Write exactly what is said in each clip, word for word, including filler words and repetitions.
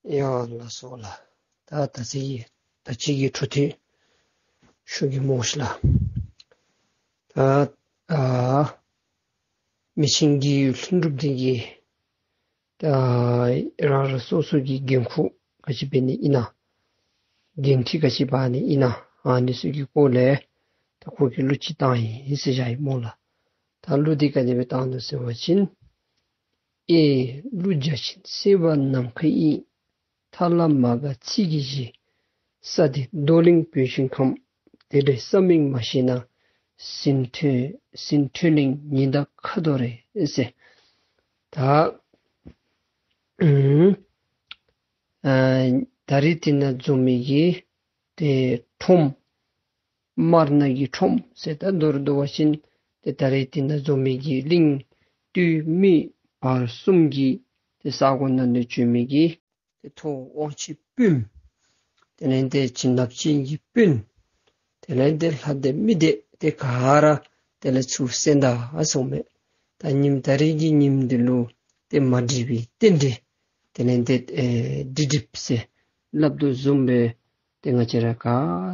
ཡ་ལགས་སོ་ལགས། ད་ད་ཅི་ད་ཅི་གི་འཕྲོ་མཐུད་ཞུ་གེ་སྨོ་ཤིག་ལགས། ད་ཨ་མི་ཆེན་གྱི་ལྷུན་གྲུབ་འདི་གིས་ད་རང་རང་སོ་སོ་གི་འགན་ཁུར་ག་ཅི་འབད་ནི་ཨིན་ན། འགན་འཁྲི་ག་ཅི་འབག་ནི་ཨིན་ན། ཨ་ནི་ཚུ་གི་སྐོར་ལས་ད་ཁོ་གིས་གླུ་ཅིག་བཏང་ཡི་ཟེར་བཞག་ཡི་སྨོ་ལགས། ད་གླུ་འདི་ག་དེ་སྦེ་བཏང་ནུག་ཟེར་བ་ཅིན། ཨེ་ཀླུ་བརྒྱ་བྱིན་སྲིད་པ་ནམ་མཁའ་ཡི། ཐ་ལ་མ་འགགས་ཚིག་གི་གཞི། ས་འདི་རྡོར་གླིང་བོད་ཆེན་ཁམས། དེ་འདྲའི་ས་མིང་མ་ཤེས་ན། ཟིན་ཐོན་ཟིན་ཐོན་གླིང་ཉི་ཟླ་ཁ་དོག་རེད་ཟེར། ད་ཨུམ་ཨ་ད་རིས་འདི་ནང་འཛོམས་མི་གི་ཏེ་ཁྲོམ་དམར་ནག་གི་ཁྲོམ་ཟེར་ད་མདོར་བསྡུ་བ་ཅིན་ཏེ་ད་རིས་འདི་ནང་འཛོམས་མི་གི་གླིང་སྟོད་སྨད་བར་གསུམ་གྱི་ཏེ་ས་གོ་ནང་ལས་བྱོན་མི་གི་ཏེ་མཐོ་དབང་ཆེ་སྤུན། དེ་ལས་ཏེ་བྱིན་རླབས་ཅན་གྱི་སྤུན། དེ་ལས་ཏེ་ལྷ་སྡེ་མི་སྡེ་ཏེ་ག་ར་དེ་ལས་ཚུར་གསན་ད་ཨ་སོང་མས། ད་ཉིནམ་ད་རིས་ཀྱི་ཉིནམ་འདི་ལུ་ཏེ་མ་འགྲིག་པའི་རྟེན་འབྲེལ་དེ་ལས་ཏེ་ཨེ་འགྲིག་འགྲིགཔ་ཟེར་སླབ་དོ་བཟུམ་སྦེ་ཏེ་ང་བཅས་ར་ག་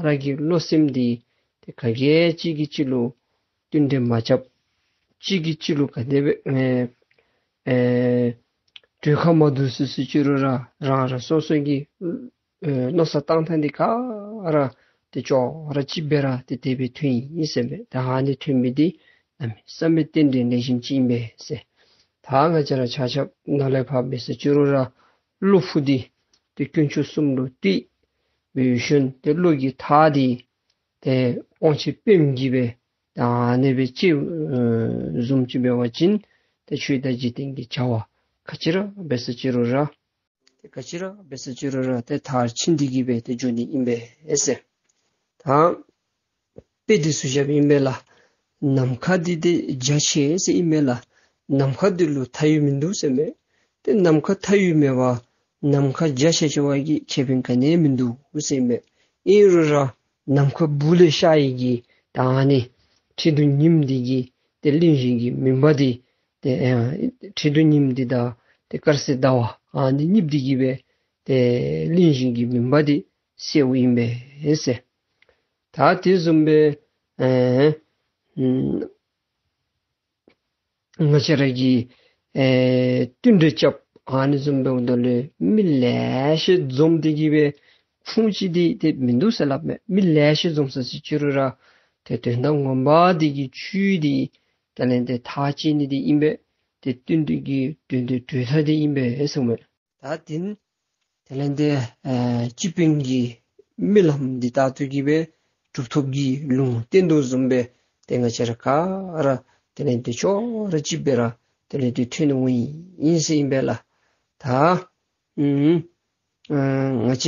ར་གི་བློ་སེམས་འདི་ཏེ་ག་གིས་གཅིག་གིས་གཅིག་ལུ་བསྟུན་གྲོས་མ་རྐྱབ། གཅིག་གིས་གཅིག་ལུ་ག་དེ་སྦེ་ཨེ་ཨེ་གྲོས་ཁ་མ་བསྡུར་ཟེར་ཟེར་ཅི་རུང་ར་རང་རང་སོ་སོ་གི་ཨེ་མནོ་བསམ་བཏང་ཐངས་འདི་ག་ར་ཏེ་ཅོག་ར་གཅིག་སྦེ་ར་ཏེ་དེ་སྦེ་ཐོན་ཡི་ཟེར་མས། ད་ཨ་ནི་ཐོན་མི་འདི་གནམ་མེད་ས་མེད་རྟེན་འབྲེལ་ལེགས་ཤོམ་ཅིག་ཨིན་པས་ཟེར། ད་ང་བཅས་ར་ཆ་ཁྱབ་ནཱ་ལས་ཕར་འབད་ཟེར་ཅི་རུང་ར་བློ་ཕུགས་འདི་ཏེ་དཀོན་མཆོག་གསུམ་ལུ་གཏད་འབད་ཞིནམ་ཏེ་བློ་གི་ཐག་འདི་ཏེ་དབང་ཆེ་སྤུན་གྱིས་སྦེ་ད་ཨ་ནི་སྦེ་ཅིག་ཨེ་བཟུམ་ཅིག་འབད་བ་ཅིན་ཏེ་ཆོས་དང་འཇིག་རྟེན་གྱི་བྱ་བ་ག་ཅི་ར་འབད་ཟེར་ཅི་རུང་ར་ཏེ་ག་ཅི་ར་འབད་ཟེར་ཅི་རུང་ར་ཏེ་མཐར་ཕྱིན་ཏེ་གི་སྦེ་ཏེ་འགྱོ་ནི་ཨིན་པས་ཟེར། ད་དཔེ་འདི་ཚུ་བཞགཔ་ཨིན་པས་ལགས། ནམ་མཁའ་འདི་ཏེ་རྒྱ་ཆེ་ཟེར་ཨིན་པས་ལགས། ནམ་མཁའ་འདི་ལུ་མཐའ་ཡུལ་མིན་འདུག་ཟེར་མས། ཏེ་ནམ་མཁའ་མཐའ་ཡུལ་མེད་པར་ནམ་མཁའ་རྒྱ་ཆེ་ཆེ་བ་གི་ཁེ་ཕན་ག་ནི་ཡང་མིན་འདུག་ཟེར་མས། ཨིན་རུང་ར་ནམ་མཁའ་སྦུག་ལས་ཤར་ཡི་གི་ད་ཨ་ནི་ཁྲི་གདུགས་ཉིམ་འདི་གིས་ཏེ་གླིང་བཞི་གི་མུན་པ་འདི་ཏེ་ཨེ་ཁྲི་གདུགས་ཉིམ་འདི་དང་ཏེ་དཀར་གསལ་ཟླ་བ་ཨ་ནི་གཉིསཔོ་འདི་གིས་སྦེ་ཏེ་གླིང་བཞི་གི་མུན་པ་འདི་སེལཝ་ཨིན་པས་ཟེར། ད་དེ་བཟུམ་སྦེ་ཨེ་ཨུམ་ང་བཅས་ར་གིས་ཨེ་བསྟུན་གྲོས་རྐྱབ་ཨ་ནི་བཟུམ་འབདཝ་ད་ལུ་མི་ལེ་ཤ་འཛོམས་ཏེ་གི་སྦེ་ཁུངས་ཅིག་འདི་ཏེ་མིན་འདུག་ཟེར་སླབ་མས། མི་ལེ་ཤ་འཛོམས་ས་ཟེར་ཅི་རུང་ར་ཏེ་དོན་དག་ངོ་མ་འདི་གི་བཅུད་འདི་དེ་ལས་ཏེ་ཐག་བཅད་ནི་འདི་ཨིན་པས། ཏེ་བསྟུན་གྲོས་ཀྱི་དོན་དེ་གྲོས་ཐག་འདི་ཨིན་པས་ཟེར་མས། ད་དེ་ནི་དེ་ལས་ཏེ་ཨེ་སྤྱི་དཔོན་གྱི་རྨི་ལམ་འདི་ལྟར་དུ་གི་སྦེ་གྲུབ་ཐོབ་ཀྱི་ལུང་བསྟན་དོ་བཟུམ་སྦེ་ཏེ་ང་བཅས་ར་ག་ར་དེ་ལས་ཏེ་ཅོག་ར་གཅིག་སྦེ་ར་དེ་ལས་ཏེ་ཐོན་འོང་ཡི་ཟེར་ཨིན་པས་ལགས། ད་ཨུམ་ཨ་ང་བཅས་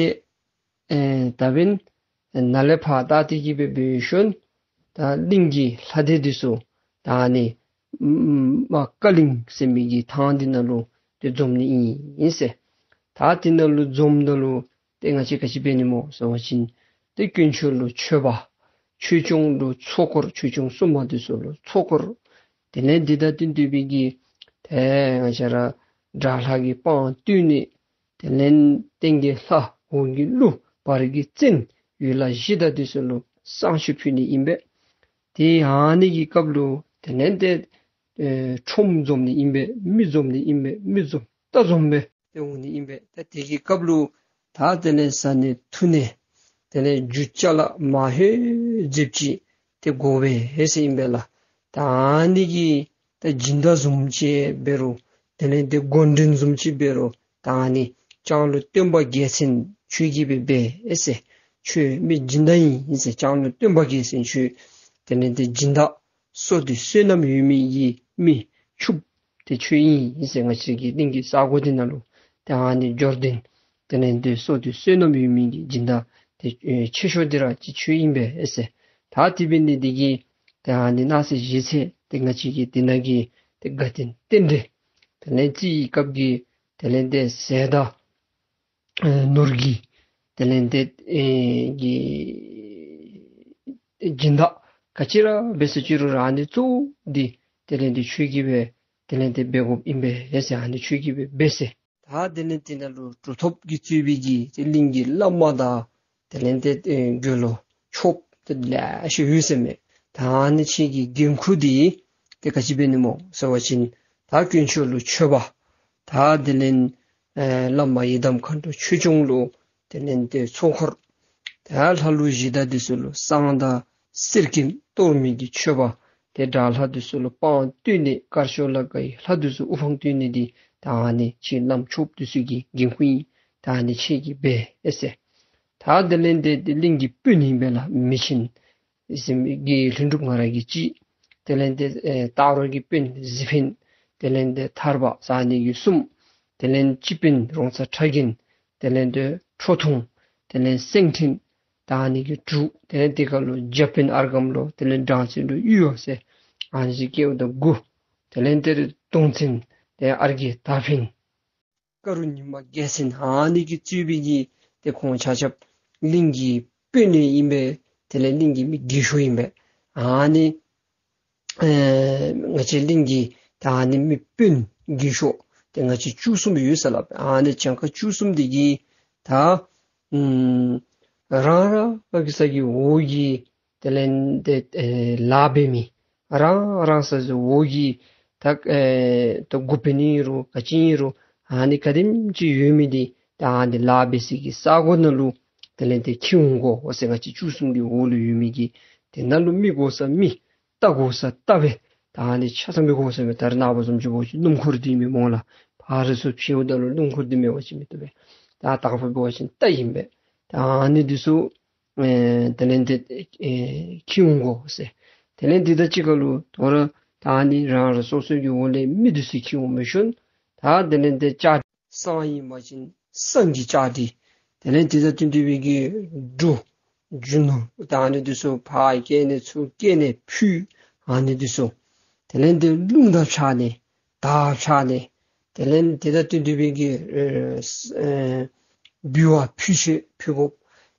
ཨེ་ད་འབདན་ནཱ་ལས་ཕར་ད་དེ་གི་སྦེ་འབད་ཞིནམ་ད་གླིང་གི་ལྷ་སྡེ་འདི་ཚུ་ད་ཨ་ནི་ཨམ་མ་ཀ་གླིང་ཟེར་མི་གི་ཐང་འདི་ནང་ལུ་ཏེ་འཛོམས་ནི་ཨིན་ཟེར། ད་དེ་ནང་ལུ་འཛོམསཔ་ད་ལུ་ཏེ་ང་བཅས་ག་ཅི་འབད་ནི་སྨོ་ཟེར་བ་ཅིན་ཏེ་དཀོན་མཆོག་ལུ་མཆོད་པ། ཆོས་སྐྱོང་ལུ་ཚོགས་འཁོར། ཆོས་སྐྱོང་སྲུང་མ་འདི་ཚུ་ལུ་ཚོགས་འཁོར། དེ་ལས་འདི་དང་བསྟུན་ཏེ་སྦེ་གི་ཏེ་ང་བཅས་ར་དགྲ་ལྷ་གི་དཔང་བསྟོད་ནི། དེ་ལས་སྟེང་གི་ལྷ་འོག་གི་ཀླུ་བར་གྱི་བཙན་ཡུལ་ལྷ་གཞི་བདག་འདི་ཚུ་ལུ་བསང་མཆོད་ཕུལ་ནི་ཨིན་པས། ཏེ་ཨ་ནི་གི་སྐབས་ལུ་དེ་ལས་ཏེ་ཨེ་ཁྲོམ་འཛོམས་ནི་ཨིན་པས། མི་འཛོམས་ནི་ཨིན་པས། མི་འཛོམས་རྟ་འཛོམས་སྦེ་ཏེ་འོང་ནི་ཨིན་པས། ཏེ་དེ་གི་སྐབས་ལུ་ད་དེ་ལས་བཟའ་ནི་འཐུང་ནི་དེ་ལས་རྒྱུ་ཅ་ལ་མ་ཧེ་ཟེརཝ་ཅིག་ཏེ་དགོ་པས་ཟེར་ཨིན་པས་ལགས། ད་ཨ་ནི་གི་ད་སྦྱིན་བདག་བཟུམ་ཅིག་འབད་རུང་དེ་ལས་ཏེ་འགོ་འདྲེན་བཟུམ་ཅིག་འབད་རུང་ད་ཨ་ནི་སྐྱབས་མགོན་སྟོན་པ་རྒྱལ་མཚན་ཁྱོད་ཀྱིས་འབད་འབད་ཟེར། ཁྱོད་མི་སྦྱིན་བདག་ཨིན་ཟེར། སྐྱབས་མགོན་སྟོན་པ་རྒྱལ་མཚན་ཁྱོད་དེ་ལས་ཏེ་སྦྱིན་བདག་བསོད་བདེ་བསོད་ནམས་ཡོད་མི་གི་མི་ཕྱུགཔོ་ཏེ་ཁྱོད་ཨིན་ཟེར། ང་བཅས་ཀྱི་གླིང་གི་ས་གོ་འདི་ནང་ལུ་ཏེ་ཨ་ནི་འབྱོར་ལྡན་དེ་ལས་ཏེ་བསོད་བདེ་བསོད་ནམས་ཡོད་མི་གི་སྦྱིན་བདག་ཏེ་ཨེ་ཆེ་ཤོས་འདི་ར་ཅིག་ཁྱོད་ཨིན་པས་ཟེར། ད་དེ་འབད་ནི་འདི་གིས་ཏེ་ཨ་ནི་གནངས་ཚེ་གཞེས་ཚེ་ཏེ་ང་བཅས་ཀྱི་འདི་ནང་གི་ཏེ་དགའ་སྟོན་རྟེན་འབྲེལ་དེ་ལས་རྩིས་ཀྱི་སྐབས་ཀྱི་དེ་ལས་ཏེ་ཟས་དང་ཨེ་ནོར་གྱི་དེ་ལས་ཏེ་ཨེ་གི་སྦྱིན་བདག་ག་ཅི་ར་འབད་ཟེར་ཅི་རུང་ར་ཨ་ནི་གཙོ་བོ་འདི་དེ་ལས་ཏེ་ཁྱོད་ཀྱིས་འབད་དེ་ལས་ཏེ་འབད་དགོཔ་ཨིན་པས་ཟེར། ཨ་ནི་ཁྱོད་ཀྱིས་འབད་འབད་ཟེར། ད་དེ་ལས་དེ་ནང་ལུ་གྲུབ་ཐོབ་ཀྱིས་གཙོས་པའི་གི་ཏེ་གླིང་གི་བླ་མ་དང་དེ་ལས་ཏེ་ཨེ་དགེ་སློང་ཆོསཔ་ཏེ་ལེ་ཤ་ཡོད་ཟེར་མས། ད་ཨ་ནི་ཁྱེད་ཀྱི་འགན་ཁུར་འདི་ཏེ་ག་ཅི་འབད་ནི་སྨོ་ཟེར་བ་ཅིན་ད་དཀོན་མཆོག་ལུ་མཆོད་པ། ད་དེ་ལས་ཨེ་བླ་མ་ཡི་དམ་མཁའ་འགྲོ་ཆོས་སྐྱོང་ལུ་དེ་ལས་ཏེ་ཚོགས་འཁོར། ད་ལྷ་ཀླུ་གཞི་བདག་འདི་ཚུ་ལུ་བསང་དང་གསེར་སྐྱེམས་གཏོར་མའི་གི་མཆོད་པ། ཏེ་དགྲ་ལྷ་འདི་ཚུ་ལུ་དཔང་བསྟོད་ནི་དཀར་ཕྱོགས་ལ་དགའ་བའི་ལྷ་འདི་ཚུ་དབུ་འཕང་བསྟོད་ནི་འདི་ད་ཨ་ནི་ཁྱེད་བླམ་ཆོསཔ་འདི་ཚུ་གི་འགན་ཁུར་ཨིན། ད་ཨ་ནི་ཁྱེད་ཀྱིས་འབད་ཨེ་ཟེར། ད་དེ་ལས་ཏེ་ཏེ་གླིང་གི་དཔོན་ཨིན་པས་ལགས། མི་ཆེན་ཟེར་མི་གི་ལྷུན་གྲུབ་ང་ར་གིས་གཅིག། དེ་ལས་ཏེ་ཨེ་སྟག་རོང་གི་དཔོན་གཟིག་འཕེན། དེ་ལས་ཏེ་ཐར་པ་ཟེར་ཨ་ནི་གི་གསུམ། དེ་ལས་སྤྱི་དཔོན་རོང་ཚ་ཁྲ་རྒན། དེ་ལས་ཏེ་ཁྲོ་ཐུང་། དེ་ལས་སེང་ཕྲེང་། ད་ཨ་ནི་གིས་དྲུག། དེ་ལས་དེ་ཁར་ལུ་རྒྱབ་དཔོན་ཨརྒམ་ལོ། དེ་ལས་སྦྲང་རྩི་ལུ་གཡུ་ཡོ་ཟེར་ཨ་ནི་ཅིག་སྐྱེ་བོ་དང་དགུ། དེ་ལས་ཏེ་གདོང་བཙན། ཏེ་ཨར་གྱི་ད་འཕེན། ཀ་རུ་ཉི་མ་རྒྱལ་མཚན། ཨ་ནི་གིས་གཙོས་པའི་གི་ཏེ་ཁོང་ཆ་ཁྱབ་གླིང་གི་དཔོན་ཨིན་པས། དེ་ལས་གླིང་གི་མི་རྒས་ཤོས་ཨིན་པས། ཨ་ནི་ཨེ་ང་བཅས་གླིང་གི་ད་ཨ་ནི་མི་དཔོན་རྒས་ཤོས་ཏེ་ང་བཅས་བཅུ་གསུམ་ཡོད་ཟེར་སླབ་པས། ཨ་ནི་གྱངས་ཁ་བཅུ་གསུམ་འདི་གིས་ད་ཨམ་རང་རང་གི་ས་གི་འོག་གི་དེ་ལས་ཏེ་ཨེ་ལཱ་འབད་མི་རང་རང་ས་གི་འོག་གི་ད་ཨེ་ད་འགོ་དཔོན་ཨིན་རུང་ག་ཅི་ཨིན་རུང་ཨ་ནི་ག་དེམ་ཅིག་ཡོད་མི་འདི་ད་ཨ་ནི་ལཱ་འབད་སའི་གི་ས་གོ་ནང་ལུ་དེ་ལས་ཏེ་འཁྱིད་འོང་དགོ་ཟེར། ང་བཅས་བཅུ་གསུམ་གྱི་འོག་ལུ་ཡོད་མི་གི་དེ་ནང་ལུ་མི་དགོ་ས་མི། རྟ་དགོ་ས་རྟ་སྦེ་ད་ཨ་ནི་ཆ་ཚང་སྦེ་དགོ་ས་མས། ད་རེས་ནངས་པ་བཟུམ་ཅིག་འབད་བ་ཅིན་སྣུམ་འཁོར་འདི་མེད་སྨོ་ལགས། ཕར་ཚུར་འཕྱདཔ་ད་ལུ་སྣུམ་འཁོར་འདི་མེད་པ་ཅིན་མི་བཏུབ་པས། ད་དང་ཕུ་འབད་བ་ཅིན་རྟ་ཨིན་པས། ད་ཨ་ནི་འདི་ཚུ་ཨེ་དེ་ལས་ཏེ་ཨེ་འཁྱིད་འོང་དགོ་ཟེར། དེ་ལས་འདི་དང་གཅིག་ཁར་ལུ་དོ་རུང་ད་ཨ་ནི་རང་རང་སོ་སོ་གི་འོག་ལས་མི་འདི་ཚུ་འཁྱིད་འོང་མི་ཤོང་། ད་དེ་ལས་ཏེ་ལྕགས་བསང་ཨིན་པ་ཅིན་བསང་གི་ལྕགས་དྲི། དེ་ལས་དེ་དང་བསྟུན་ཏེ་སྦེ་གི་འབྲུ་རྒྱུ་ནོར་ད་ཨ་ནི་འདི་ཚུ་ཕར་བསྐྱལ་ནི་ཚུར་བསྐྱལ་ནི་ཕུད་ཨ་ནི་འདི་ཚུ། དེ་ལས་ཏེ་རླུང་དང་འཕྱག་ནི་དར་འཕྱག་ནི། དེ་ལས་དེ་དང་བསྟུན་ཏེ་སྦེ་གི་ཨེ་ཨེ་འབུལ་བ་ཕུལ་ཆས་ཕུལ་དགོཔ།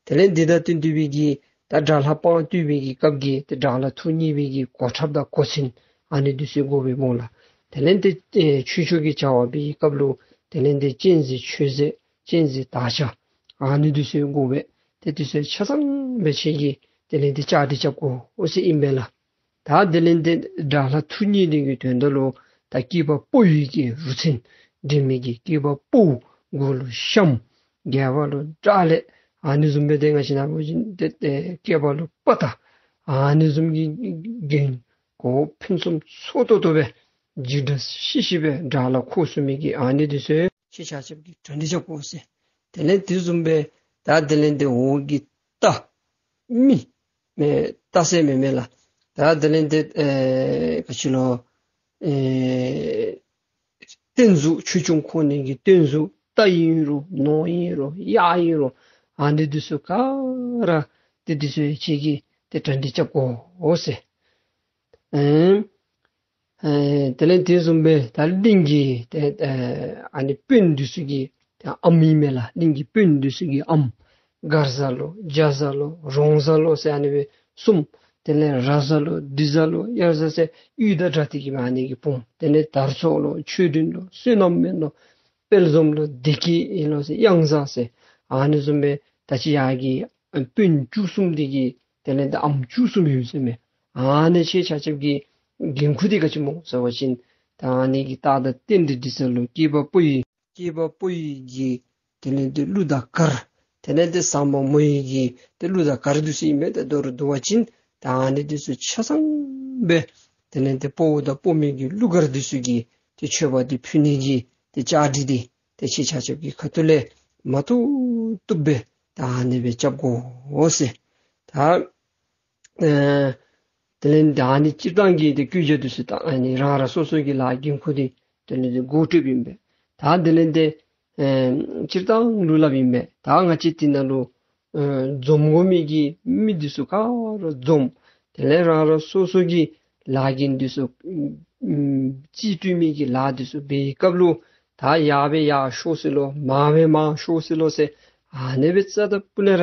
དེ་ལས་དེ་དང་བསྟུན་ཏེ་སྦེ་གི་ད་དགྲ་ལྷ་དཔང་བསྟོད་པའི་གི་སྐབས་ཀྱི་ཏེ་དགྲ་ལྷ་ཐུགས་མཉེས་པའི་གི་གོ་ཁྲབ་དང་གོ་མཚོན་ཨ་ནི་འདི་ཚུ་དགོ་པས་སྨོ་ལགས། དེ་ལས་ཏེ་ཨེ་ཆོས་ཕྱོགས་ཀྱི་བྱ་བ་འབད་བའི་སྐབས་ལུ་དེ་ལས་ཏེ་སྤྱན་གཟིགས་མཆོད་རྫས་སྤྱན་གཟིགས་དར་ཆ་ཨ་ནི་འདི་ཚུ་དགོ་པས། ཏེ་འདི་ཚུ་ཆ་ཚང་སྦེ་ཁྱེད་ཀྱིས་དེ་ལས་ཏེ་བཅའ་སྒྲིག་རྐྱབ་དགོ་ཟེར་ཨིན་པས་ལགས། ད་དེ་ལས་ཏེ་དགྲ་ལྷ་ཐུགས་མཉེས་ནི་གི་དོན་དག་ལུ་ད་སྐྱེས་པ་ཕོ་ཡི་གི་རུ་མཚོན་འདྲེན་མི་གི་སྐྱེས་པ་ཕོ་མགུ་ལུ་ཤམ་རྒྱབ་ལུ་དགྲ་ལྷ་ཨ་ནི་བཟུམ་སྦེ་ཏེ་ང་བཅས་ནང་པ་ཅིན་ཏེ་ཏེ་སྐེད་པ་ལུ་དཔའ་རྟགས་ཨ་ནི་བཟུམ་གྱི་རྒྱན་གོས་ཕུན་སུམ་ཚོགས་ཏོག་ཏོ་སྦེ་འཇིགས་སྐྲག་ཤི་ཤི་སྦེ་དགྲ་ལྷ་འཁོར་བསུ་མི་གི་ཨ་ནི་འདི་ཚུ་ཁྱེད་ཆ་ཁྱབ་ཀྱིས་གྲ་སྒྲིག་རྐྱབ་དགོ་ཟེར། དེ་ལས་དེ་བཟུམ་སྦེ་ད་དེ་ལས་ཏེ་འོག་གི་རྟ་མི་མེན་རྟ་ཟེར་མི་མེན་ལགས། ད་དེ་ལས་ཏེ་ཨེ་ག་ཅི་ལོ་ཨེ་སྟོན་གཟུགས་ཆོས་སྐྱོང་འཁོར་ནི་གི་སྟོན་གཟུགས་རྟ་ཨིན་རུང་ནོར་ཨིན་རུང་གཡག་ཨིན་རུང་ཨ་ནི་འདི་ཚུ་ག་ར་ཏེ་འདི་ཚུ་ཁྱེད་ཀྱིས་ཏེ་གྲ་སྒྲིག་རྐྱབ་དགོ་ཟེར། ཨེ་ཨེ་དེ་ལས་དེ་བཟུམ་སྦེ་ད་གླིང་གི་ཏེ་ཨེ་ཨ་ནི་དཔོན་འདི་ཚུ་གི་ཏེ་ཨམ་ཨིན་མས་ལགས། གླིང་གི་དཔོན་འདི་ཚུ་གི་ཨམ་མགར་བཟའ་ལོ་རྒྱ་བཟའ་ལོ་རོང་བཟའ་ལོ་ཟེར་ཨ་ནི་སྦེ་གསུམ། དེ་ལས་ར་བཟའ་ལོ་འབྲི་བཟའ་ལོ་དབྱར་བཟའ་ཟེར་གཡུས་དང་འདྲ་སྟེ་གི་ཨ་ནི་གི་བུམོ། དེ་ལས་དར་ཚོགས་ལོ་ཆོས་སྒྲོན་ལོ་བསོད་ནམས་སྨན་ལོ་དཔལ་འཛོམས་ལོ་བདེ་སྐྱིད་ཨིན་ལོ་ཟེར་གཡང་བཟའ་ཟེར་ཨ་ནི་བཟུམ་སྦེ་ད་ཅི་ཡར་གྱི་དཔོན་བཅུ་གསུམ་འདི་གི་དེ་ལས་ད་ཨམ་བཅུ་གསུམ་ཡོད་ཟེར་མས། ཨ་ནི་ཁྱེད་ཆ་ཁྱབ་ཀྱི་འགན་ཁུར་འདི་ག་ཅི་སྨོ་ཟེར་བ་ཅིན་ད་ཨ་ནི་གི་རྟ་དང་རྟེན་འབྲེལ་འགྲིག་ས་ལུ་སྐྱེས་པ་ཕོ་ཡི་སྐྱེས་པ་ཕོ་ཡི་གི་དེ་ལས་ཏེ་གླུ་དང་གར། དེ་ལས་ཏེ་བཟང་མོ་མོ་ཡི་གི་ཏེ་གླུ་དང་གར་འདི་ཚུ་ཨིན་པས། ཏེ་མདོར་བསྡུ་བ་ཅིན་ད་ཨ་ནི་འདི་ཚུ་ཆ་ཚང་སྦེ་དེ་ལས་ཏེ་ཕོ་བོ་དང་ཕོ་མོ་གི་གླུ་གར་འདི་ཚུ་གི་ཏེ་མཆོད་པ་འདི་ཕུལ་ནི་གི་ཏེ་བཅའ་སྒྲིག་འདི་ཏེ་ཁྱེད་ཆ་ཁྱབ་ཀྱི་ཁ་ཐུག་ལས་མ་བཏུབ་བཏུབ་སྦེ་ད་ཨ་ནི་སྦེ་རྐྱབ་དགོ་ཟེར། ད་ཨེ་དེ་ལས་ད་ཨ་ནི་སྤྱིར་བཏང་གི་ཏེ་བཀོད་རྒྱ་འདི་ཚུ་ད་ཨ་ནི་རང་རང་སོ་སོ་གི་ལཱ་འགན་ཁུར་འདི་དེ་ལས་ཏེ་འགོ་ཁྲིདཔ་ཨིན་པས། ད་དེ་ལས་ཏེ་ཨེ་སྤྱིར་བཏང་ལུ་སླབ་ཨིན་པས། ད་ང་བཅས་འདི་ནང་ལུ་ཨེ་འཛོམས་དགོ་མི་གི་མི་འདི་ཚུ་ག་ར་འཛོམས། དེ་ལས་རང་རང་སོ་སོ་གི་ལཱ་འགན་འདི་ཚུ་ཨམ་རྩིས་སྤྲོད་མི་གི་ལཱ་འདི་ཚུ་འབད་བའི་སྐབས་ལུ་ད་ཡར་སྦེ་ཡར་ཤོག་ཟེར་ལོ་མར་སྦེ་མར་ཤོག་ཟེར་ལོ་ཟེར་ཨ་ནི་སྦེ་རྩ་དང་སྤུ་ལས་ར་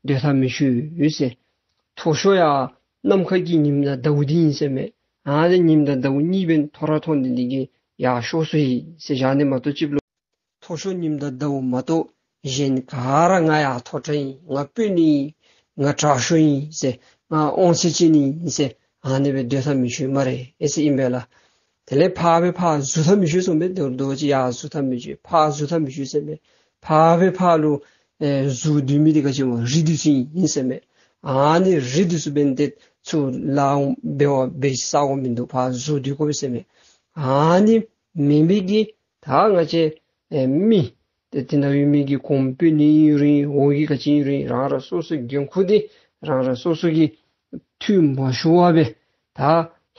སྡོད་ཐག་མི་ཆོད་ཟེར། མཐོ་ཤོས་ཡར་ནམ་མཁའ་གི་ཉིམ་དང་ཟླཝ་འདི་ཨིན་ཟེར་མས། ཨ་ནི་ཉིམ་དང་ཟླཝ་གཉིས་འབདན་མཐོ་ར་མཐོ་ནི་འདི་གིས་ཡར་ཤོག་ཟེར་ཨིན་ཟེར་བཞག་ནི་མ་གཏོགས་ཅིག་ལུ་ མཐོ་ཤོས་ཉིམ་དང་ཟླཝ་མ་གཏོགས་གཞན་ག་ར་ང་ཡང་མཐོ་དྲགས་ཨིན། ང་དཔོན་ཨིན། ང་དྲག་ཤོས་ཨིན་ཟེར། ང་དབང་ཚད་ཅན་ཨིན་ཟེར། ཨ་ནི་སྦེ་སྡོད་ཐངས་མི་ཅིག་སྨ་རེ་ཟེར་ཨིན་པས་ལགས། དེ་ལས་ཕར་སྦེ་ཕར་ཟུར་ཐངས་མི་ཅིག་གསུངས་པས། དོ་རུང་དོ་ཅིག་ཡར་ཟུར་ཐངས་མི་ཅིག་ཕར་ཟུར་ཐངས་མི་ཅིག་ཟེར་མས། ཕར་སྦེ་ཕར་ལུ་ཨེ་ཟུར་སྡོད་མི་འདི་ག་ཅི་སྨོ། རིགས་འདི་ཚུ་ཨིན་ཟེར་མས། ཨ་ནི་རིགས་འདི་ཚུ་འབདན་ཏེ་ཚུར་ལཱ་འབད་བར་འབད་ས་གོ་མིན་འདུག། ཕར་ཟུར་སྡོད་དགོ་པས་ཟེར་མས། ཨ་ནི་མེན་མི་གི་ད་ང་བཅས་ཨེ་མི་ཏེ་དེ་ནང་ཡོད་མི་གི་གོང་དཔོན་ཨིན་རུང་འོག་གི་ག་ཅི་ཨིན་རུང་རང་རང་སོ་སོའི་འགན་ཁུར་འདི་རང་རང་སོ་སོ་གིས་འཐུས་མ་ཤོར་བར་སྦེ་ད་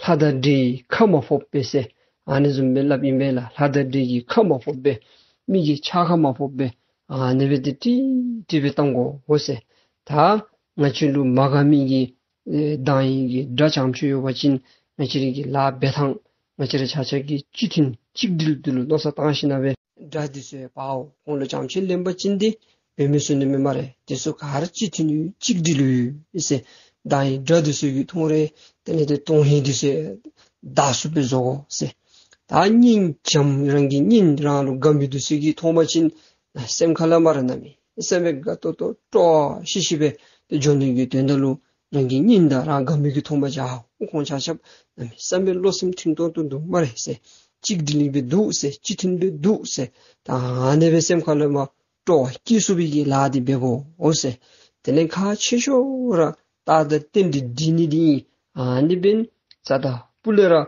ལྷ་དང་འདྲེ་ཡི་ཁ་མ་ཕོབ་པས་ཟེར། ཨ་ནི་བཟུམ་སྦེ་སླབ་ཨིན་པས་ལགས། ལྷ་དང་འདྲེ་ཡི་ཁ་མ་ཕོབ་པས། མི་གི་ཕྱག་ཁ་མ་ཕོབ་པས། ཨ་ནི་སྦེ་ཏེ་ཀྲིག་ཀྲི་སྦེ་བཏང་དགོ་འོང་ཟེར། ད་ང་བཅས་ལུ་མ་དགའ་མི་གི་ཨེ་དང་ཡི་གི་དགྲ་རྐྱངམ་ཅིག་ཡོད་པ་ཅིན་ང་བཅས་ར་གི་ལཱ་འབད་ཐངས་ང་བཅས་ར་ཆ་ཁྱབ་ཀྱིས་གཅིག་མཐུན་གཅིག་སྒྲིལ་འདི་ལུ་མནོ་བསམ་བཏང་ཞིནམ་ལས་དགྲ་འདི་ཚུ་ཡང་འབག་འོང་། ཁོང་ལུ་རྐྱངམ་ཅིག་ལེན་པ་ཅིན་འདི་འབད་མི་ཚུགས་ནི་མས་སྨ་རེ། འདི་ཚུ་ག་ར་གཅིག་མཐུན་ཡོད་གཅིག་སྒྲིལ་ཡོད་ཟེར། དང་ཡི་དགྲ་འདི་ཚུ་གིས་མཐོང་རུང་དེ་ལས་ཏེ་དོན་ཧིང་འདི་ཚུ་ཡང་བདའ་ཚུགསཔ་སྦེ་བཟོ་དགོ་ཟེར། ད་སྙིང་རྗེ་རང་གི་སྙིང་རང་ལུ་དགའ་མི་འདི་ཚུ་གིས་མཐོང་པ་ཅིན་སེམས་ཁ་ལས་མར་གནམ་མེད་ས་མེད་དགའ་ཏོག་ཏོ་སྤྲོ་བ་ཤིག་ཤིག་སྦེ་ཏེ་འགྱོ་ནི་གི་དོན་དག་ལུ་རང་གི་སྙིང་དང་རང་དགའ་མི་གིས་མཐོང་པ་ཅིན་ཨའུ་ཁོང་ཆ་ཁྱབ་གནམ་མེད་ས་མེད་བློ་སེམས་མཐུན་ཏོག་ཏོ་འདུག་སྨ་རེ་ཟེར། གཅིག་སྒྲིལ་སྦེ་འདུག་ཟེར། གཅིག་མཐུན་སྦེ་འདུག་ཟེར། ད་ཨ་ནི་སྦེ་སེམས་ཁ་ལས་མར་སྤྲོ་བ་སྐྱེ་ཚུགས་པའི་གི་ལཱ་འདི་འབད་དགོ་འོང་ཟེར། དེ་ལས་ཁག་ཆེ་ཤོས་ར་རྟགས་དང་རྟེན་འབྲེལ་སྒྲིག་ནི་འདི་ཨིན། ཨ་ནི་འབདན་རྩ་དང་སྤུ་ལས་ར་ཨེ་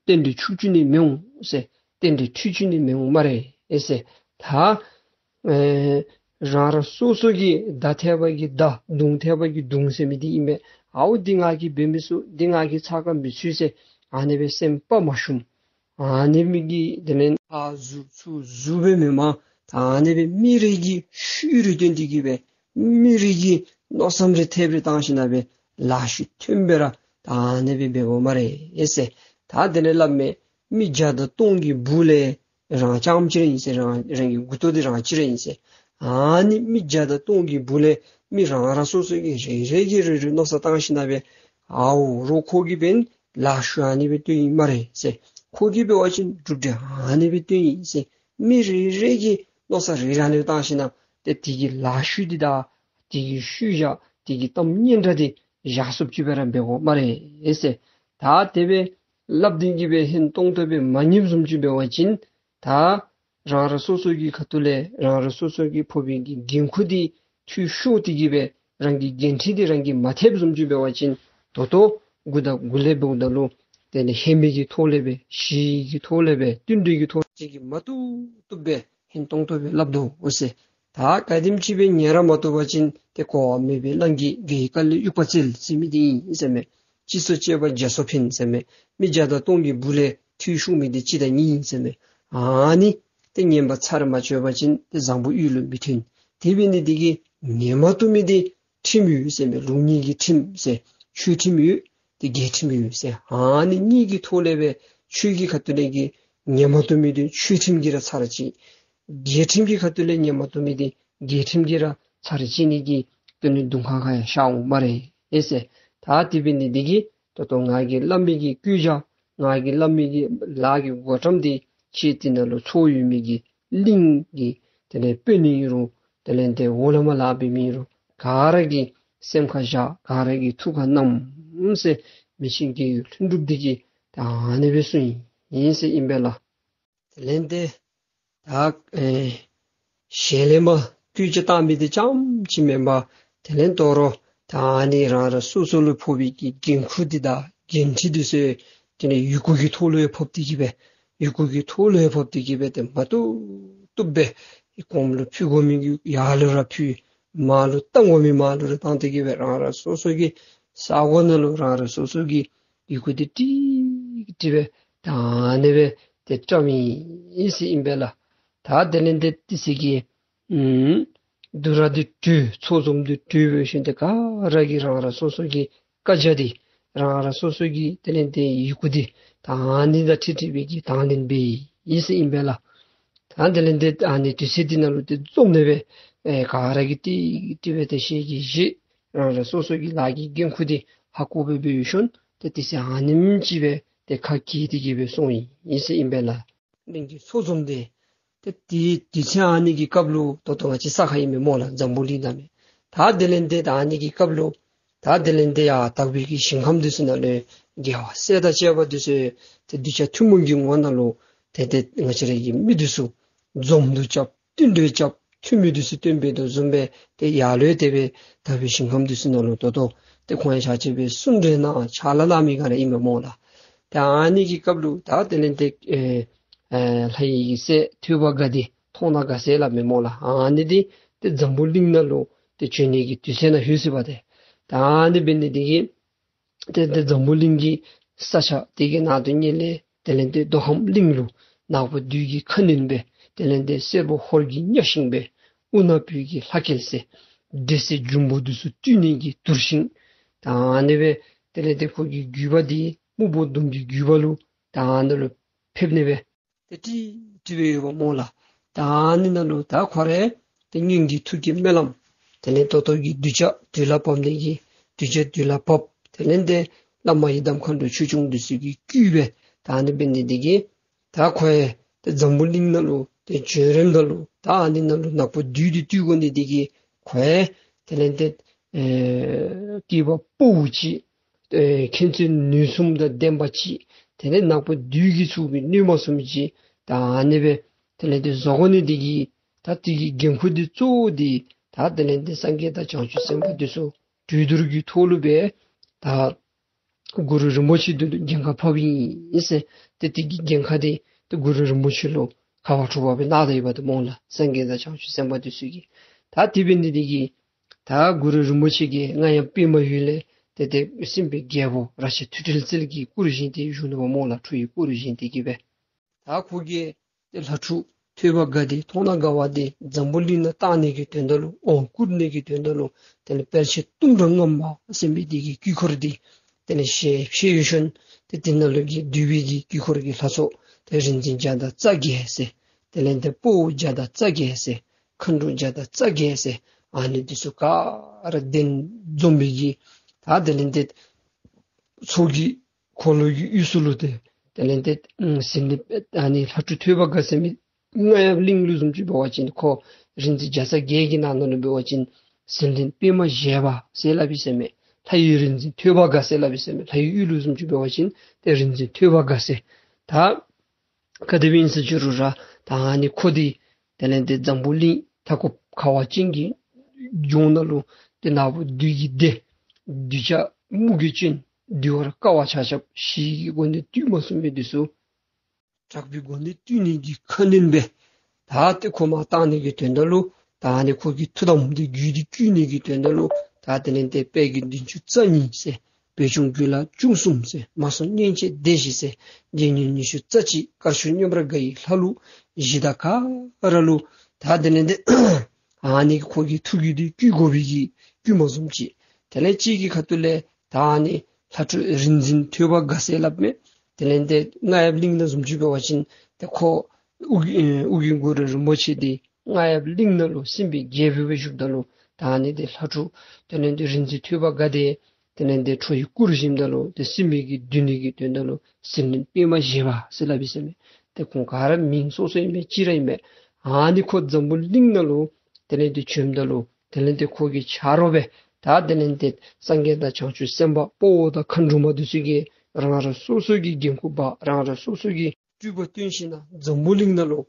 རྟེན་འབྲེལ་འཆུག་བཅུག་ནི་མི་འོང་ཟེར། རྟེན་འབྲེལ་འཁྲུལ་བཅུག་ནི་མི་འོང་སྨ་རེ་ཨེ་ཟེར། ད་ཨེ་རང་རང་སོ་སོ་གི་མདའ་ཐད་པ་གིས་མདའ་མདུང་ཐད་པ་གིས་མདུང་ཟེར་མི་འདི་ཨིན་པས། ཨའུ་འདི་ང་གིས་འབད་མི་ཚུགས། འདི་ང་གིས་ཚ་ཁ་མི་ཚུད་ཟེར་ཨ་ནི་སྦེ་སེམས་པ་མ་ཞུམ། ཨ་ནི་མི་གིས་དེ་ལས་ཕར་ཟུར་ཚུར་ཟུར་སྦེ་མེན་པར་ད་ཨ་ནི་སྦེ་མི་རེ་གི་ཤུལ་རེ་བསྟུན་ཏེ་གི་སྦེ་མི་རེ་གི་མནོ་བསམ་རེ་ཐེབས་རེ་བཏང་ཞིནམ་ལས་ལཱ་ཤུལ་མཐུན་སྦེ་ར་ད་ཨ་ནི་སྦེ་འབད་དགོ་སྨ་རེ་ཨེ་ཟེར། ད་དེ་ལས་སླབ་མས། མི་བརྒྱ་དང་སྟོང་གི་སྦུག་ལས་རང་རྐྱངམ་གཅིག་ར་ཨིན་ཟེར། རང་རང་གི་མགུ་ཏོ་འདི་རང་གཅིག་ར་ཨིན་ཟེར། ཨ་ནི་མི་བརྒྱ་དང་སྟོང་གི་སྦུག་ལས་མི་རང་རང་སོ་སོ་གིས་རེ་རེ་གིས་རེ་རེ་མནོ་བསམ་བཏང་ཞིནམ་ལས་ཨའུ་རོགས་ཁོ་གིས་འབདན་ལཱ་ཤུལ་ཨ་ནི་སྦེ་བཏོན་ཡི་སྨ་རེ་ཟེར། ཁོ་གིས་འབད་བ་ཅིན་གྲུབ་འབྲས་ཨ་ནི་སྦེ་བཏོན་ཡི་ཟེར། མི་རེ་རེ་གིས་མནོ་བསམ་རེ་རེ་ཨ་ནི་སྦེ་བཏང་ཞིནམ་ལས་ཏེ་དེ་གི་ལཱ་ཤུལ་འདི་དང་དེ་གི་ཤུལ་བཞག་དེ་གི་གཏམ་སྙན་གྲགས་འདི་བཞག་ཚུགསཔ་ཅིག་སྦེ་ར་འབད་དགོ་སྨ་རེ་ཟེར། ད་དེ་སྦེ་སླབ་སྟེ་གི་སྦེ་ཧིང་སྟོང་ཏོ་སྦེ་མ་ཉནམ་བཟུམ་ཅིག་འབད་བ་ཅིན་ད་རང་རང་སོ་སོ་གི་ཁ་ཐུག་ལས་རང་རང་སོ་སོ་གི་ཕོག་པའི་གི་འགན་ཁུར་འདི་འཐུས་ཤོར་ཏེ་གི་སྦེ་རང་གི་འགན་འཁྲི་འདི་རང་གིས་མ་ཐེགཔ་བཟུམ་ཅིག་འབད་བ་ཅིན་ད་ལྟོ་འགོ་དང་འགོ་ལས་འབདཝ་ད་ལུ་དེ་ལས་ཧེ་མའི་གི་ཐོག་ལས་སྦེ་གཞིའི་གི་ཐོག་ལས་སྦེ་བསྟུན་གྲོས་ཀྱི་ཐོག་ཅིག་གིས་མ་བཏུབ་བཏུབ་སྦེ་ཧིང་སྟོང་ཏོ་སྦེ་སླབ་དོ་འོང་ཟེར། ད་ག་དེམ་ཅིག་སྦེ་ཉན་ར་མ་བཏུབ་པ་ཅིན་ཏེ་གོ་བ་མེད་པའི་གླང་གིས་རྒྱལ་བའི་བཀའ་ལས་དབྱུག་པ་བཙལ་ཟེར་མི་འདི་ཨིན་ཟེར་མས། སྤྱི་སོ་བཅད་པ་བརྒྱ་སོ་འཕེན་ཟེར་མས། མི་བརྒྱ་དང་སྟོང་གི་སྦུག་ལས་འཐུས་ཤོར་མི་འདི་གཅིག་དང་གཉིས་ཨིན་ཟེར་མས། ཨ་ནི་ཏེ་ཉན་པ་ཚར་མ་བཅད་པ་ཅིན་ཏེ་བཟང་པོ་གཡུལ་ལུ་མི་འཐོན། དེ་འབད་ནི་འདི་གིས་ཉན་མ་བཏུབ་མི་འདི་ཁྲིམས་ཡོད་ཟེར་མས། ལུགས་གཉིས་ཀྱི་ཁྲིམས་ཟེར། ཆོས་ཁྲིམས་ཡོད། ཏེ་རྒྱལ་ཁྲིམས་ཡོད་ཟེར། ཨ་ནི་གཉིས་ཀྱི་ཐོག་ལས་སྦེ་ཆོས་ཀྱི་ཁ་ཐུག་ལས་ཀྱི་ཉན་མ་བཏུབ་མི་འདི་ཆོས་ཁྲིམས་ཀྱིས་ར་ཚར་བཅད། རྒྱལ་ཁྲིམས་ཀྱི་ཁ་ཐུག་ལས་ཉན་མ་བཏུབ་མི་འདི་རྒྱལ་ཁྲིམས་ཀྱིས་ར་ཚར་བཅད་ནི་གི་དོན་ནི་དུང་ཁ་ཁ་ཡང་ཤར་འོང་སྨ་རེ་ཨེ་ཟེར། ད་དེ་འབད་ནི་འདི་གིས་ད་ལྟོ་ང་གིས་སླབ་མི་གི་སྐུལ་ལྕག་ང་གིས་སླབ་མི་གི་ལཱ་གི་གོ་ཁྲབ་འདི་ཁྱེད་འདི་ནང་ལུ་ཚོགས་ཡོད་མི་གི་གླིང་གི་དེ་ལས་དཔོན་ཨིན་རུང་དེ་ལས་ཏེ་འོག་ལས་མར་ལཱ་འབད་མི་ཨིན་རུང་ག་ར་གིས་སེམས་ཁར་བཞག། ག་ར་གིས་ཐུགས་ཁར་བསྣམས་ཟེར་མི་ཆེན་རྒས་ཡོལ་ལྷུན་གྲུབ་འདི་གིས་ད་ཨ་ནི་སྦེ་གསུངས་ཡི་ཟེར་ཨིན་པས་ལགས། དེ་ལས་ཏེ་ད་ཨེ་ཞལ་ལས་མར་སྐུལ་ལྕག་བཏང་མི་འདི་རྐྱངམ་ཅིག་མེན་པར་དེ་ལས་དོ་རུང་ད་ཨ་ནི་རང་རང་སོ་སོ་ལུ་ཕོག་པའི་གི་འགན་ཁུར་འདི་དང་འགན་འཁྲི་འདི་ཚུ་དེ་ལས་ཡི་གུ་གི་ཐོག་ལུ་ཡང་ཕབ་སྟེ་གི་སྦེ་ཡི་གུ་གི་ཐོག་ལུ་ཡང་ཕབ་སྟེ་གི་སྦེ་ཏེ་མ་བཏུབ་བཏུབ་སྦེ་གོང་ལུ་ཕུལ་དགོ་མི་གི་ཡར་ལུ་ར་ཕུལ། མར་ལུ་བཏང་དགོ་མི་མར་ལུ་ར་བཏང་སྟེ་གི་སྦེ་རང་རང་སོ་སོ་གི་ས་གོ་ནང་ལུ་རང་རང་སོ་སོ་གི་ཡི་གུ་འདི་ཀྲིག་ཀྲི་སྦེ་ད་ཨ་ནི་སྦེ་ཏེ་བཀྲམ་ཡི་ཟེར་ཨིན་པས་ལགས། ད་དེ་ལས་ཏེ་དེ་ཚེ་གི་ཨམ་བསྡུ་ར་འདི་གྲོལ། ཚོགས་འཛོམས་འདི་གྲོལ་བའི་ཤུལ་ཏེ་ག་ར་གིས་རང་རང་སོ་སོ་གི་བཀའ་རྒྱ་འདི་རང་རང་སོ་སོ་གི་དེ་ལས་ཏེ་ཡི་གུ་འདི་ད་ཨ་ནི་དང་འཁྲིལ་འཁྲིལ་བའི་གི་དང་ལེན་འབད་ཡི་ཟེར་ཨིན་པས་ལགས། ད་དེ་ལས་ཏེ་ཨ་ནི་དུས་ཚོད་འདི་ནང་ལུ་ཏེ་འཛོམས་ནི་སྦེ་ཨེ་ག་ར་གིས་ཏིག་ཏིག་སྦེ་ཏེ་ཞལ་གྱིས་བཞེས། རང་རང་སོ་སོ་གི་ལཱ་གི་འགན་ཁུར་འདི་ཧ་གོ་སྦེ་འབད་བའི་ཤུལ་ཏེ་དེ་ཚེ་ཨ་ནེམ་ཅིག་སྦེ་ཏེ་ཁ་གྱེས་ཏེ་གི་སྦེ་སོང་ཡི་ཟེར་ཨིན་པས་ལགས། གླིང་གི་ཚོགས་འཛོམས་འདི་ ཏེ་དེ་དུས་ཚོད་ཨ་ནི་གི་སྐབས་ལུ་ད་ལྟོ་ང་བཅས་ས་ཁར་ཨིན་མས་སྨོ་ལགས། འཛམ་བུ་གླིང་ནང་མས། ད་དེ་ལས་ཏེ་ད་ཨ་ནི་གི་སྐབས་ལུ་ད་དེ་ལས་ཏེ་ཡར་དག་པའི་གི་ཞིང་ཁམས་འདི་ཚུ་ནང་ལུ་རྒྱལ་བ་སྲས་དང་བཅས་པ་འདི་ཚུ་ཏེ་གདུལ་བྱ་ཐུན་མོང་གི་ངོ་ནང་ལུ་ཏེ་ཏེ་ང་བཅས་ར་གི་མི་འདི་ཚུ་འཛོམས་འདུ་རྐྱབ་བསྟུན་གྲོས་རྐྱབ་ཐུན་མིན་འདི་ཚུ་སྟོན་པའི་དོ་བཟུམ་སྦེ་ཏེ་ཡར་ལུ་དེ་སྦེ་དག་པའི་ཞིང་ཁམས་འདི་ཚུ་ནང་ལུ་ད་ལྟོ་ཏེ་ཁོང་ཡང་ཕྱག་ཕྱི་སྦེ་གསུང་གྲོས་གནང་ཕྱག་ལཱ་གནང་མི་ག་ར་ཨིན་མས་སྨོ་ལགས། ཏེ་ཨ་ནི་གི་སྐབས་ལུ་ད་དེ་ལས་ཏེ་ཨེ་ཨེ་ལྷ་ཡི་སྲས་ཐོས་པ་དགའ་སྟེ་མཐོང་ན་དགའ་ཟེར་སླབ་མས་སྨོ་ལགས། ཨ་ནི་འདི་ཏེ་འཛམ་བུ་གླིང་ནང་ལུ་ཏེ་བྱོན་ནི་གི་དུས་ཚོད་ནང་ལྷོད་ཅི་པ་ཏེ། ད་ཨ་ནི་འབད་ནི་འདི་གིས་ཏེ་ཏེ་འཛམ་བུ་གླིང་གི་ས་ཆ་དེ་གི་ནང་དུ་ཉིད་ལས་དེ་ལས་ཏེ་མདོ་ཁམས་གླིང་ལུ་ནག་པོ་བདུད་ཀྱི་ཁ་གནོན་སྦེ་དེ་ལས་ཏེ་སེར་པོ་ཧོར་གྱི་གཉའ་ཤིང་སྦེ་དབུ་ནག་བོད་ཀྱི་ལྷ་སྐལ་ཟེར་འདྲེ་སྲིན་འབྱུང་པོ་འདི་ཚུ་བཏུལ་ནི་གི་དུར་ཤིང་། ད་ཨ་ནི་སྦེ་དེ་ལས་ཏེ་ཁོ་གི་རྒྱུད་པ་འདི་སྨུག་པོ་གདོང་གི་རྒྱུད་པ་ལུ་ད་ཨ་ནི་ལུ་ཕེབས་ནི་སྦེ་ཏེ་ཏེ་ཏེ་སྦེ་ཡོདཔ་སྨོ་ལགས། ད་ཨ་ནི་ནང་ལུ་ད་ཁོ་ར་ཏེ་སྔོན་གྱི་ཐུགས་ཀྱི་སྨོན་ལམ་དེ་ལས་ད་ལྟོ་གི་གདུལ་བྱ་དུས་ལ་བབ་ནི་གི་གདུལ་བྱ་དུས་ལ་བབ་དེ་ལས་ཏེ་བླ་མ་ཡི་དམ་མཁའ་འགྲོ་ཆོས་སྐྱོང་འདི་ཚུ་གི་བསྐུལ་སྦེ་ད་ཨ་ནི་འབད་ནི་འདི་གིས་ད་ཁོ་ཡང་ཏེ་འཛམ་བུ་གླིང་ནང་ལུ་ཏེ་བྱོན་རནམ་ད་ལུ་ད་ཨ་ནི་ནང་ལུ་ནག་པོ་བདུད་འདི་བཏུལ་དགོ་ནི་འདི་གིས་ཁོ་ཡང་དེ་ལས་ཏེ་ཨེ་སྐྱེས་པ་ཕོ་བོ་ཅིག་ཨེ་མཁྱེན་བརྩེ་ནུས་གསུམ་དང་ལྡན་པ་ཅིག་དེ་ལས་ནག་པོ་བདུད་ཀྱི་ཚོགས་ཀྱི་བསྣོལ་མ་བཟུམ་ཅིག་ད་ཨ་ནི་སྦེ་དེ་ལས་ཏེ་བཟོ་དགོ་ནི་འདི་གིས་ད་དེ་གི་འགན་ཁུར་འདི་གཙོ་བོ་འདི་ད་དེ་ལས་ཏེ་སངས་རྒྱས་དང་བྱང་ཆུབ་སེམས་དཔའ་འདི་ཚུ་གྲོས་བསྡུར་གྱི་ཐོག་ལུ་སྦེ་ད་གུ་རུ་རིན་པོ་ཆེ་འདི་ལུ་འགན་ཁག་ཕོགཔ་ཨིན་ཟེར། ཏེ་དེ་གི་འགན་ཁག་འདི་ཏེ་གུ་རུ་རིན་པོ་ཆེ་ལུ་ཁ་བ་ཐུག་པ་སྦེ་གནང་ད་ཡོདཔ་འདུག་སྨོ་ལགས། སངས་རྒྱས་དང་བྱང་ཆུབ་སེམས་དཔའ་འདི་ཚུ་གིས། ད་དེ་འབད་ནི་འདི་གིས་ད་གུ་རུ་རིན་པོ་ཆེ་གིས་རྔ་ཡབ་པདྨ་འོད་ལས་ཏེ་ཏེ་སྲིན་པོའི་རྒྱལ་པོ་རཀྴ་ཐོད་ཕྲེང་རྩལ་གྱི་སྐུ་རུ་བཞེངས་ཏེ་བཞུགས་ནུག་པ་སྨོ་ལགས། ཁྲོ་བོའི་སྐུ་རུ་བཞེངས་ཏེ་གི་སྦེ། ད་ཁོ་གིས་ཏེ་ལྷ་ཕྲུག་ཐོས་པ་དགའ་སྟེ་མཐོང་ན་དགའ་བ་འདི་འཛམ་བུ་གླིང་ནང་བཏང་ནི་གི་དོན་དག་ལུ་དབང་བསྐུར་ནི་གི་དོན་དག་ལུ་དེ་ལས་དཔལ་ཆེན་གཏུམ་དྲག་ངང་པ་ཟེར་མི་འདི་གི་དཀྱིལ་འཁོར་འདི་དེ་ལས་ཞལ་ཕྱེ་ཡོད་ཤོང་། ཏེ་དེ་ནང་ལུ་གི་འདུས་པའི་གི་དཀྱིལ་འཁོར་གྱི་ལྷ་ཚོགས་ཏེ་རིག་འཛིན་བརྒྱ་དང་རྩ་བརྒྱད་ཟེར། དེ་ལས་ཏེ་དཔའ་བོ་བརྒྱ་དང་རྩ་བརྒྱད་ཟེར། མཁའ་འགྲོ་བརྒྱ་དང་རྩ་བརྒྱད་ཟེར། ཨ་ནི་འདི་ཚུ་ག་ར་གདན་འཛོམས་པའི་གི་ད་དེ་ལས་ཏེ་ཚོགས་ཀྱི་འཁོར་ལོ་གི་དབུས་སུ་ལུ་ཏེ་དེ་ལས་ཏེ་ཨམ་ཟིལ་གནོན་ཨ་ནི་ལྷ་ཕྲུག་ཐོས་པ་དགའ་ཟེར་མི་རྔ་ཡབ་གླིང་ལུ་བཟུམ་ཅིག་འབད་བ་ཅིན་ཁོ་རིག་འཛིན་བརྒྱ་རྩ་བརྒྱད་ཀྱི་ནང་ན་ལུ་འབད་བ་ཅིན་ཟིལ་གནོན་པདྨ་བཞད་པ་ཟེར་སླབ་ཨིན་ཟེར་མས། ལྷ་ཡི་རིག་འཛིན་ཐོས་པ་དགའ་ཟེར་སླབ་ཨིན་ཟེར་མས། ལྷ་ཡི་དབུས་ལུ་བཟུམ་ཅིག་འབད་བ་ཅིན་ཏེ་རིག་འཛིན་ཐོས་པ་དགའ་ཟེར། ད་ག་དེ་སྦེ་ཨིན་ཟེར་ཅི་རུང་ར་ད་ཨ་ནི་ཁོ་འདི་དེ་ལས་ཏེ་འཛམ་བུ་གླིང་མཐའ་འཁོབ་ཁ་བ་ཅན་གྱི་ལྗོངས་ནང་ལུ་ཏེ་ནག་པོ་བདུད་ཀྱི་སྡེ་གདུལ་བྱ་མུ་གེ་ཅན་འདུལ་བར་དཀའ་བ་ཆ་ཁྱབ་ཞི་བའི་སྒོ་ནས་བཏུལ་མ་ཚུགས་མི་འདི་ཚུ་དྲག་པོའི་སྒོ་ནས་བཏུལ་ནི་གི་ཁ་གནོན་སྦེ་ད་ཏེ་ཁོ་མར་བཏང་ནི་གི་དོན་དག་ལུ་ད་ཨ་ནི་ཁོ་གི་ཐུགས་དམ་འདི་རྒྱུད་འདི་བསྐུལ་ནི་གི་དོན་དག་ལུ་ད་དེ་ལས་ཏེ་དཔལ་གྱི་བདུན་ཅུ་རྩ་གཉིས་ཟེར། བོད་སྐྱོང་རྒྱུད་ལ་བཅུ་གསུམ་ཟེར། མ་སྲུང་སྙན་ཆེན་སྡེ་བཞི་ཟེར། རྗེ་ཉིད་ཉི་ཤུ་རྩ་གཅིག། དཀར་ཕྱོགས་མཉམ་རབ་དགའ་བའི་ལྷ་ལུགས་བཞི་དང་ག་ར་ལུ་ད་དེ་ལས་ཏེ་ཨ་ནི་ཁོ་གི་ཐུགས་རྒྱུད་འདི་བསྐུལ་དགོ་པའི་གི་བསྐུལ་མ་བཟུམ་ཅིག། དེ་ལས་གཅིག་གི་ཁ་ཐུག་ལས་ད་ཨ་ནི་ལྷ་ཕྲུག་རིག་འཛིན་ཐོས་པ་དགའ་ཟེར་སླབ་མས། དེ་ལས་ཏེ་རྔ་ཡབ་གླིང་ནང་བཟུམ་ཅིག་འབད་བ་ཅིན་ཏེ་ཁོ་ཨོ་རྒྱན་ཨོ་རྒྱན་གུ་རུ་རིན་པོ་ཆེ་འདི་རྔ་ཡབ་གླིང་ནང་ལུ་སྲིན་པོའི་རྒྱལ་པོ་སྦེ་བཞུགསཔ་ད་ལུ་ད་ཨ་ནི་ཏེ་ལྷ་ཕྲུག་དེ་ལས་ཏེ་རིག་འཛིན་ཐོས་པ་དགའ་འདི་དེ་ལས་ཏེ་ཁྲོ་བོའི་སྐུ་རུ་བཞེངསམ་ད་ལུ་ཏེ་སྲིན་པོའི་གི་འདུལ་ནི་གི་དོན་དག་ལུ་ཟིལ་གནོན་པདྨ་བཞད་པ་ཟེར་སླབ་ཨིན་ཟེར་མས། ཏེ་ཁོང་ག་ར་མིང་སོ་སོ་ཨིན་པས། གཅིག་ར་ཨིན་པས། ཨ་ནི་ཁོ་འཛམ་བུ་གླིང་ནང་ལུ་དེ་ལས་ཏེ་བྱོནམ་ད་ལུ་དེ་ལས་ཏེ་ཁོ་གི་ཆ་རོགས་སྦེ་ད་དེ་ལས་ཏེ་སངས་རྒྱས་དང་བྱང་ཆུབ་སེམས་དཔའ་དཔའ་བོ་དང་མཁའ་འགྲོ་མ་འདི་ཚུ་གིས་རང་རང་སོ་སོ་གི་འགན་ཁུར་འབག་རང་རང་སོ་སོ་གི་སྤྲུལ་པ་སྟོན་ཞིནམ་ལས་འཛམ་བུ་གླིང་ནང་ལུ་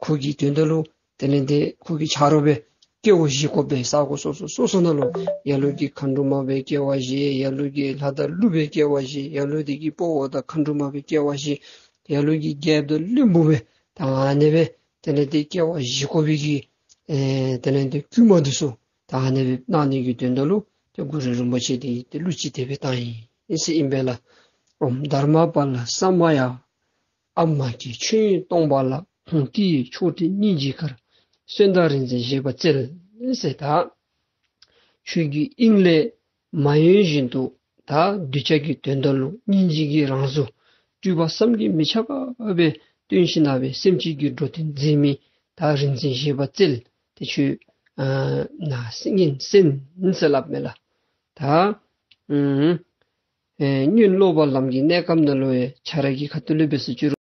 ཁོ་གི་དོན་དག་ལུ་དེ་ལས་ཏེ་ཁོ་གི་ཆ་རོགས་སྦེ་སྐྱེ་བ་བཞེས་དགོ་པའི་ས་གོ་སོ་སོ་སོ་སོ་ནང་ལུ་ལ་ལུ་གིས་མཁའ་འགྲོ་མ་སྦེ་སྐྱེ་བ་བཞེས། ལ་ལུ་གིས་ལྷ་དང་ཀླུ་སྦེ་སྐྱེ་བ་བཞེས། ལ་ལུ་འདི་གིས་དཔའ་བོ་དང་མཁའ་འགྲོ་མ་སྦེ་སྐྱེ་བ་བཞེས། ལ་ལུ་གིས་རྒྱལཔོ་དང་བློན་པོ་སྦེ་ད་ཨ་ནི་སྦེ་དེ་ལས་ཏེ་སྐྱེ་བ་བཞེས་དགོ་པའི་གི་ཨེ་དེ་ལས་ཏེ་བསྐུལ་མ་འདི་ཚུ་ད་ཨ་ནི་སྦེ་གནང་ནི་གི་དོན་དག་ལུ་ཏེ་གུ་རུ་རིན་པོ་ཆེ་འདི་ཏེ་གླུ་ཅིག་དེ་སྦེ་བཏང་ཡི་ཟེར་ཨིན་པས་ལགས། ཨོཾ་དྷརྨ་པཱ་ལ་ས་མ་ཡ། ཨཱཏྨ་ཀྱི་ཆོས་དབྱིངས་སྟོང་པ་ལ། ཧཱུྃ་ཀྱི་མཆོག་སྤྲུལ་སྙིང་རྗེའི་གར། གསོན་དང་རིག་འཛིན་བཞད་པ་རྩལ་ཟེར། ད་ཆོས་ཀྱི་དབྱིངས་ལས་མ་གཡོས་བཞིན་དུ་ད་གདུལ་བྱ་གི་དོན་དག་ལུ་སྙིང་རྗེ་གི་རང་གཟུགས་སྤྲུལ་པ་བསམ་གྱིས་མི་ཁྱབ་པ་སྦེ་སྟོན་ཞིནམ་ལས་སེམས་ཅན་གྱི་འགྲོ་དོན་མཛད་མི་ད་རིག་འཛིན་བཞད་པ་རྩལ་དེ་ཁྱོད་ཨ་ན་སྙན་གསན་ཟེར་སླབ་མས་ལགས། ད་ཨེ་སྔོན་སློབ་པ་ལམ་གྱི་གནས་སྐབས་ནང་ལུ་ཡང་ཆ་ར་གི་ཁ་ཐུག་ལས་འབད་ཟེར་ཅི་རུང་